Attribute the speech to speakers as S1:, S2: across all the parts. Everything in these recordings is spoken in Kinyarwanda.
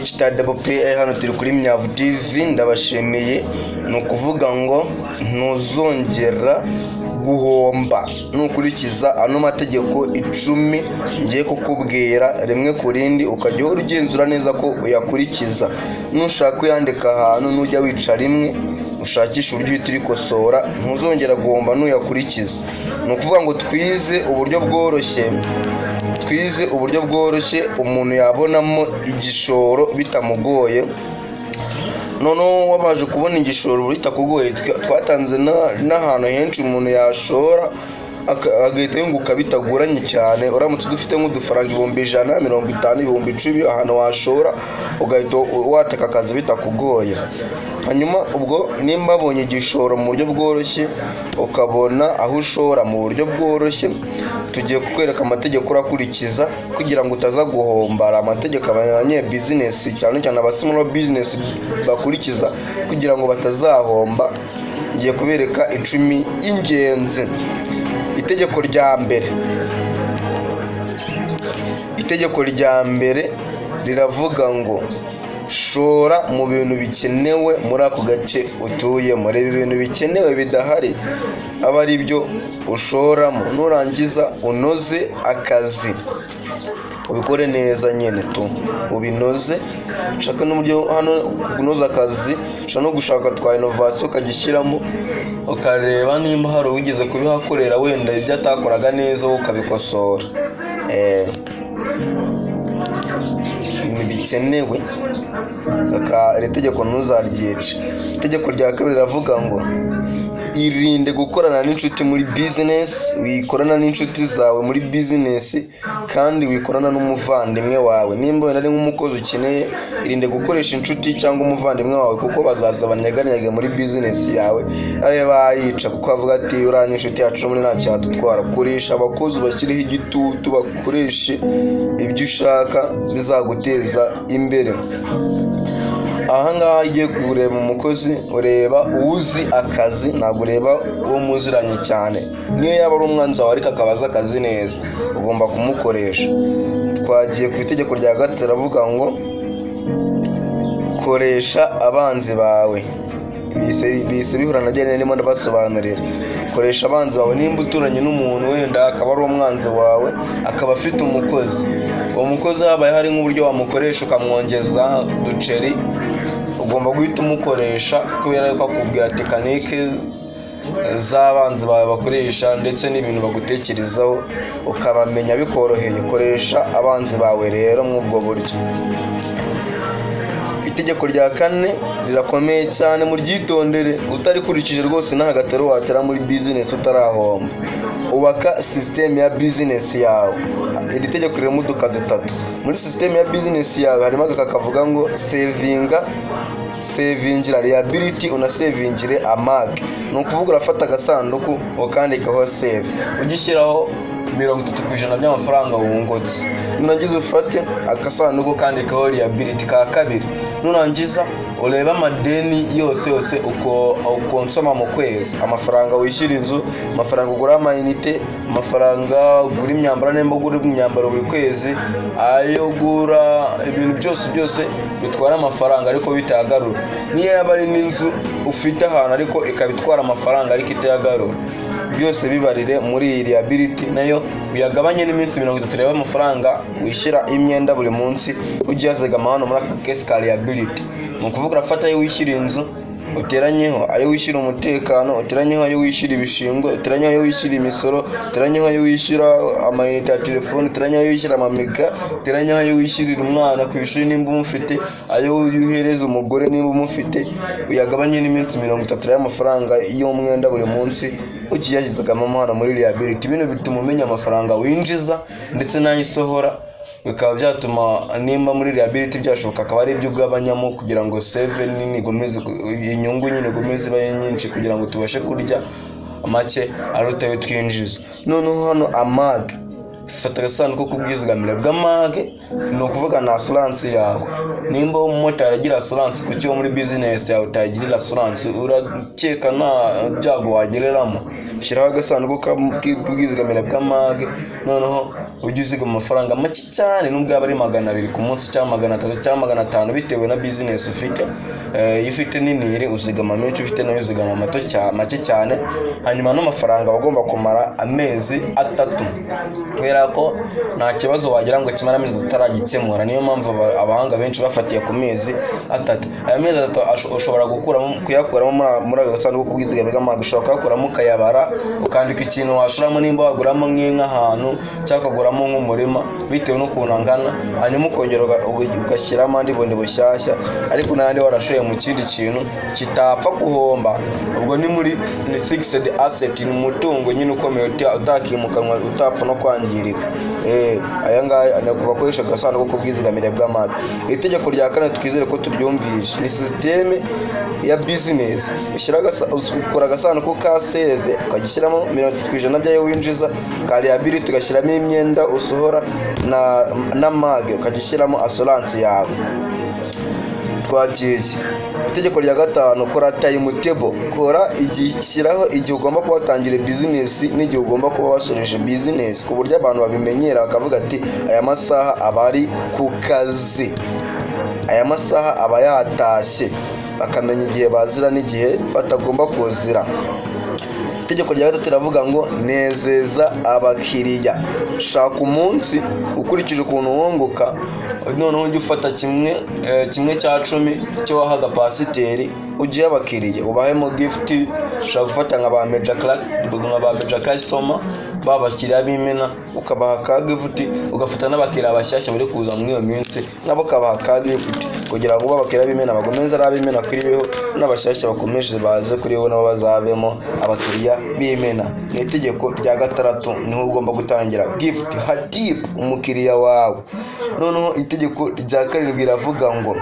S1: HTWPA, hano turi kuri Myavu TV. Ndabashimiye. Ni ukuvuga ngo ntuzongera guhomba nukurikiza ano mategeko 10 ngiye kukubwira rimwe ku rindi, ukajya uhora ugenzura neza ko uyakurikiza. Nushaka uyandika ahantu, nujya wica rimwe ushakisha uburyo uhita urikosora, ntuzongera guhomba nuyakurikiza. Ni ukuvuga ngo twize uburyo bworoshye, twize uburyo bworoshye umuntu yabonamo igishoro bitamugoye. Noneho wabasha kubona igishoro bitakugoye, twatanze n'ahantu henshi umuntu yashora agahita yunguka bitagoranye cyane. Uramutse udufite nk'udufaranga 100,000, 50, 10,000, ahantu washora ugahita wataka akazi bitakugoye. Hanyuma ubwo nimba abonye igishoro mu buryo bworoshye, ukabona aho ushora mu buryo bworoshye, tugiye kukwereka amategeko urakurikiza kugira ngo utaza guhomba. Hari amategeko abanye business, cyane cyane aba small business, bakurikiza kugira ngo batazahomba. Ngiye kubereka 10 y'ingenzi. Itegeko rya mbere, itegeko rya mbere riravuga ngo shora mu bintu bikenewe muri ako gace utuyemo. Reba ibintu bikenewe bidahari aba ari byo ushoramo, nurangiza unoze akazi, ubikore neza nyine tu, ubinoze. Ushaka n'uburyo hano kunoza akazi, ushobora no gushaka twa innovation ukagishyiramo, ukareba nimba hari uwigeze kubihakorera wenda ibyo atakoraga neza wowe ukabikosora. Ibintu bikenewe, iri tegeko ntuzaryice. Itegeko rya kabiri riravuga ngo irinde gukorana n'inshuti muri business. Wikorana n'inshuti zawe muri business, kandi wikorana n'umuvandimwe wawe. Nimba wenda ari nk'umukozi ukeneye, irinde gukoresha inshuti cyangwa umuvandimwe wawe, kuko bazaza banyeganyege muri business yawe, abe bayica, kuko avuga ati uriya ni inshuti yacu muri nta cyadutwara. Koresha abakozi, ubashyireho igitutu, bakoreshe ibyo ushaka bizaguteza imbere. Ahangaha ugiye kureba umukozi, ureba uzi akazi, ntabwo ureba uwo muziranye cyane. Niyo yaba ari umwanzi wawe ariko akaba azi akazi neza, ugomba kumukoresha. Twagiye ku itegeko rya gatatu, riravuga ngo koresha abanzi bawe. Bise bihura na byo ndimo ndabasobanurira. Koresha abanzi bawe. Nimba uturanye n'umuntu wenda akaba ari umwanzi wawe, akaba afite umukozi, uwo mukozi habaye hari nk'uburyo wamukoresha ukamwongeza uduceri, ugomba guhita umukoresha, kubera yuko akubwira tekinike z'abanzi bawe bakoresha ndetse n'ibintu bagutekerezaho, ukabamenya bikoroheye. Koresha abanzi bawe rero muri ubwo buryo. Itegeko rya kane rirakomeye cyane, muryitondere. Utarikurikije rwose nta gataro watera muri business utarahomba. Ubaka system ya business yawe. Iri tegeko ririmo uduka dutatu. Muri system ya business yawe harimo aka kavuga ngo savinga, sevingira liability, unasevingire amag. Ni ukuvuga urafata agasanduku ukandikaho save, ugishyiraho 30% by'amafaranga wungutse. Nurangiza ufate agasanduku kandikaho liability ka kabiri. Nurangiza urebe amadeni yose yose uko ukonsoma mu kwezi, amafaranga wishyura inzu, amafaranga ugura amayinite, amafaranga ugura imyambaro nimba ugura imyambaro buri kwezi, ayo ugura ibintu byose byose bitwara amafaranga ariko bitayagarura. Niyo yaba ari n'inzu ufite ahantu ariko ikaba itwara amafaranga ariko itayagarura, byose bibarire muri iyi liability, nayo uyagabanye n'iminsi 30. Urebe amafaranga wishyura imyenda buri munsi, ujye uyazigama hano muri aka kesi ka liability. Ni ukuvuga urafata ayo wishyura inzu, uteranyeho ayo wishyura umutekano, uteranyeho ayo wishyura ibishingwe, uteranyeho ayo wishyura imisoro, uteranyeho ayo wishyura amayinite ya telefone, uteranyeho ayo wishyura amamega, uteranyeho ayo wishyurira umwana ku ishuri nimba umufite, ayo uhereza umugore nimba umufite, uyagabanye n'iminsi 30 y'amafaranga y'umwenda buri munsi, ukiyazigama hano muri liability. Bino bituma umenya amafaranga winjiza ndetse n'ayo usohora, bikaba byatuma nimba muri liability byashoboka akaba ari ibyo ugabanyamo kugira ngo save nini igomeze, inyungu nyine igomeze ibaye nyinshi, kugira ngo tubashe kurya make aruta ayo twinjiza. Noneho hano amag, fata agasanduku k'ubwizigamire bw'amage, ni ukuvuga na assurance yawe. Nimba umumotari agira assurance, kuki wo muri business yawe utayigirira assurance? Urakeka nta byago wagereramo? Shyiraho agasanduku k'ubwizigamire bw'amage, noneho ujye uzigama amafaranga make cyane, nubwo yaba ari 200 ku munsi cyangwa 300 cyangwa 500, bitewe na bizinesi ufite. Iyo ufite nini uzigama menshi, ufite nayo uzigama make cyane. Hanyuma n'amafaranga aba agomba kumara amezi 3, kubera ko nta kibazo wagira ngo kimara amezi utaragikemura. Niyo mpamvu abahanga benshi bafatiye ku mezi 3. Aya mezi 3 ushobora kuyakuramo muri aka gasanduku k'ubwizigame bw'amage. Ushobora kuyakuramo ukayabara, ukandika ikintu washoramo, nimba waguramo nk'inka ahantu cyangwa ukaguramo nk'umurima bitewe n'ukuntu angana, hanyuma ukongera ugashyiramo andi bundi bushyashya, ariko n'andi warashoye mu kindi kintu kitapfa guhomba. Ubwo ni muri ni fixed asset, ni umutungo nyine ukomeye utakimukanwa, utapfa no kwangirika. Aya ngaya ni ku bakoresha agasanduku k'ubwizigamire bw'amage. Itegeko rya kane twizere ko turyumvishe, ni sisiteme ya bizinesi. Ukora agasanduku ka seze, ukagishyiramo 30% by'ayo winjiza, ka liability ugashyiramo imyenda usohora, na mage ukagishyiramo assurance yawe. Twagiye itegeko rya gatanu, kora timetable. Kora shyiraho igihe ugomba kuba watangira bizinesi n'igihe ugomba kuba wasoreje bizinesi, ku buryo abantu babimenyera bakavuga ati aya masaha aba ari ku kazi, aya masaha aba yatashye, bakamenya igihe bazira n'igihe batagomba kuzira. Itegeko rya gatatu riravuga ngo nezeza abakiriya. Shaka umunsi ukurikije ukuntu wunguka, noneho ujye ufata kimwe cya 10 cyo wahaga pasiteri ugiye abakiriya, ubahemo gift. Ushobora gufata nka ba major nka ba major customer, babakiriya b'imena, ukabaha ka gift, ugafata n'abakiriya bashyashya bari kuza muri iyo minsi nabo ukabaha ka gift, kugira ngo abakiriya b'imena bakomeze ari ab'imena kuri weho, n'abashyashya bakomeje baze kuri weho nabo bazabemo abakiriya b'imena. Ni itegeko rya gatandatu, niho ugomba gutangira gift, ha tip umukiriya wawe. Noneho itegeko rya karindwi riravuga ngo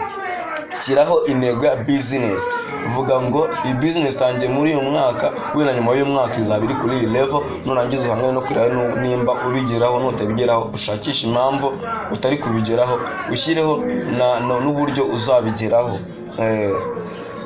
S1: shyiraho intego ya bizinesi. Vuga ngo iyi bizinesi itangiye muri uyu mwaka, wenda nyuma y'uyu mwaka izaba iri kuri iyi level. Nurangiza uhangane no kureba nimba ubigeraho, nutabigeraho ushakishe impamvu utari kubigeraho, ushyireho n'uburyo uzabigeraho.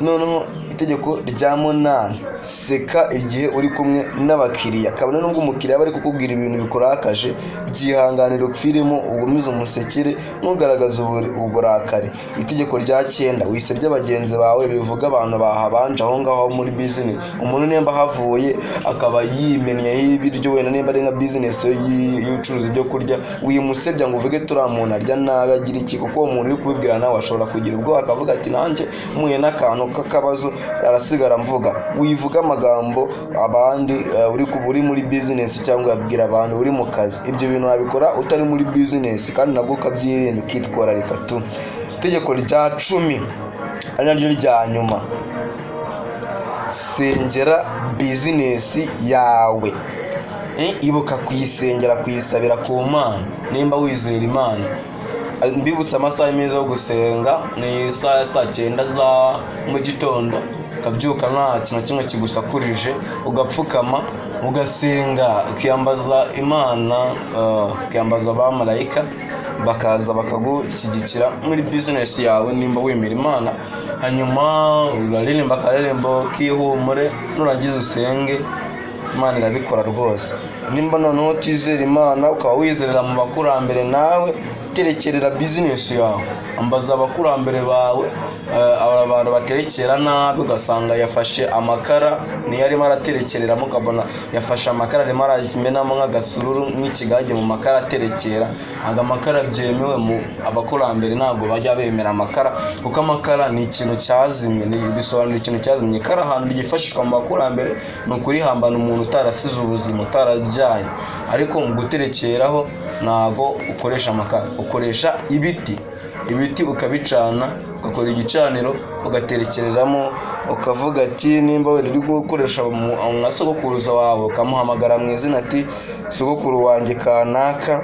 S1: Noneho itegeko rya munani, seka igihe uri kumwe n'abakiriya. Kabone nubwo umukiriya aba ari kukubwira ibintu bikurakaje, byihanganire upfiremo, ugumize umusekere, ntugaragaze uburakari. Itegeko rya 9, wisebye bagenzi bawe, bivuga abantu bahabanje aho ngaho muri bizinesi. Umuntu nimba ahavuye akaba yimennyeho ibiryo, wenda nimba ari nka bizinesi y'ubucuruzi byo kurya, wimusebya ngo uvuge turiya muntu arya nabi agira iki, kuko uwo muntu uri kubibwira nawe ashobora kugira ubwoba akavuga ati nanjye mpuye n'akantu k'akabazo arasigara mvuga. Wivuga amagambo abandi uri muri bizinesi cyangwa uyabwira abantu uri mu kazi. Ibyo bintu wabikora utari muri bizinesi kandi nabwo ukabyirinda, ukitwararika tu. Itegeko rya 10 ari naryo rya nyuma, sengera bizinesi yawe. Ibuka kuyisengera, kuyisabira ku Mana nimba wizera Imana. Mbibutsa amasaha meza yo gusenga ni isaha ya saa 9 za mu gitondo, ukabyuka nta kintu kimwe kigusakurije, ugapfukama ugasenga, ukiyambaza Imana, ukiyambaza abamarayika bakaza bakagushyigikira muri bizinesi yawe nimba wemera Imana. Hanyuma uraririmba akaririmbo k'ihumure, nurangiza usenge, Imana irabikora rwose. Nimba noneho utizera Imana ukaba wizerera mu bakurambere, nawe terekerera bizinesi yawe, ambaza abakurambere bawe. Abantu baterekera nabi ugasanga yafashe amakara niyo arimo araterekereramo, ukabona yafashe amakara arimo aramenamo nk'agasururu nk'ikigage mu makara aterekera. Ntabwo amakara byemewe mu abakurambere, ntabwo bajya bemera amakara, kuko amakara ni ikintu cyazimye, bisobanura ikintu cyazimye. Ikara ahantu ryifashishwa mu bakurambere ni ukurihambana umuntu utarasize ubuzima, utarabyaye. Ariko mu guterekeraho ntabwo ukoresha amakara, ukoresha ibiti. Ibiti ukabicana, ugakora igicaniro, ugaterekereramo, ukavuga ati nimba wenda uri gukoresha nka sogokuruza wawe, ukamuhamagara mu izina ati sogokuru wanjye kanaka,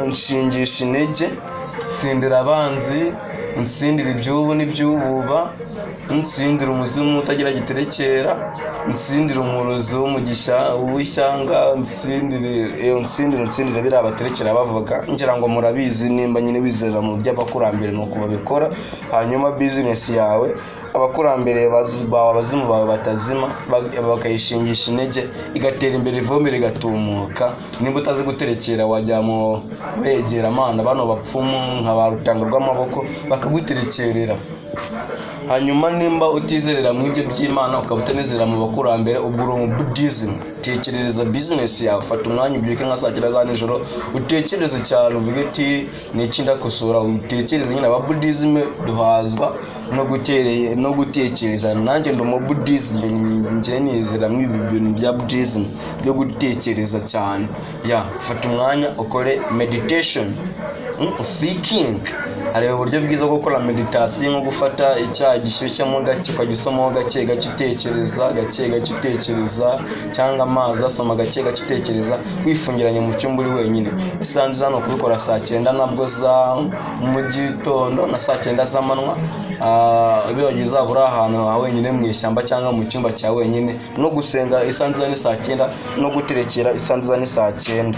S1: nshingisha intege, nsindira abanzi, nsindira iby'ubu n'iby'ububa, nsindira umuzimu utagira giterekera, nsindira umurozi w'ishyanga, nsindire biriya baterekera bavuga. Ngira ngo murabizi nimba nyine wizera mu by'abakurambere ni uko babikora. Hanyuma bizinesi yawe abakurambere bawe, abazimu bawe batazima, bakayishingisha intege, igatera imbere, ivumbi rigatumuka. Nimba utazi guterekera, wajya mu begeramana, bano bapfumu nka ba rutanga rw'amaboko, bakaguterekerera. Hanyuma nimba utizerera mu ibyo by'Imana, ukaba utanizera mu bakurambere, ubwo uri mu Buddhism. Tekerereza bizinesi yawe. Fata umwanya, ubyuke nka saa 9 za nijoro, utekereze cyane, uvuge uti: "Ni iki ndakosora?" Utekereze nyine. Aba Buddhism duhazwa no gutekereza. Nanjye ndi umu Buddhism, njye nizera muri ibi bintu bya Buddhism byo gutekereza cyane. Ya, fata umwanya ukore meditation, thinking. Hari uburyo bwiza bwo gukora meditasiyo, nko gufata icyayi gishyushyemo gake, ukajya usomaho gake gake utekereza, gake gake utekereza, cyangwa amazi, asoma gake gake utekereza, wifungiranye mu cyumba uri wenyine. Isaha nziza ni ukubikora saa 9 nabwo za mu gitondo na saa 9 z'amanywa. Biba byiza waba uri ahantu ha wenyine mu ishyamba cyangwa mu cyumba cya wenyine. No gusenga isaha nziza ni saa 9, no guterekera isaha nziza ni saa 9.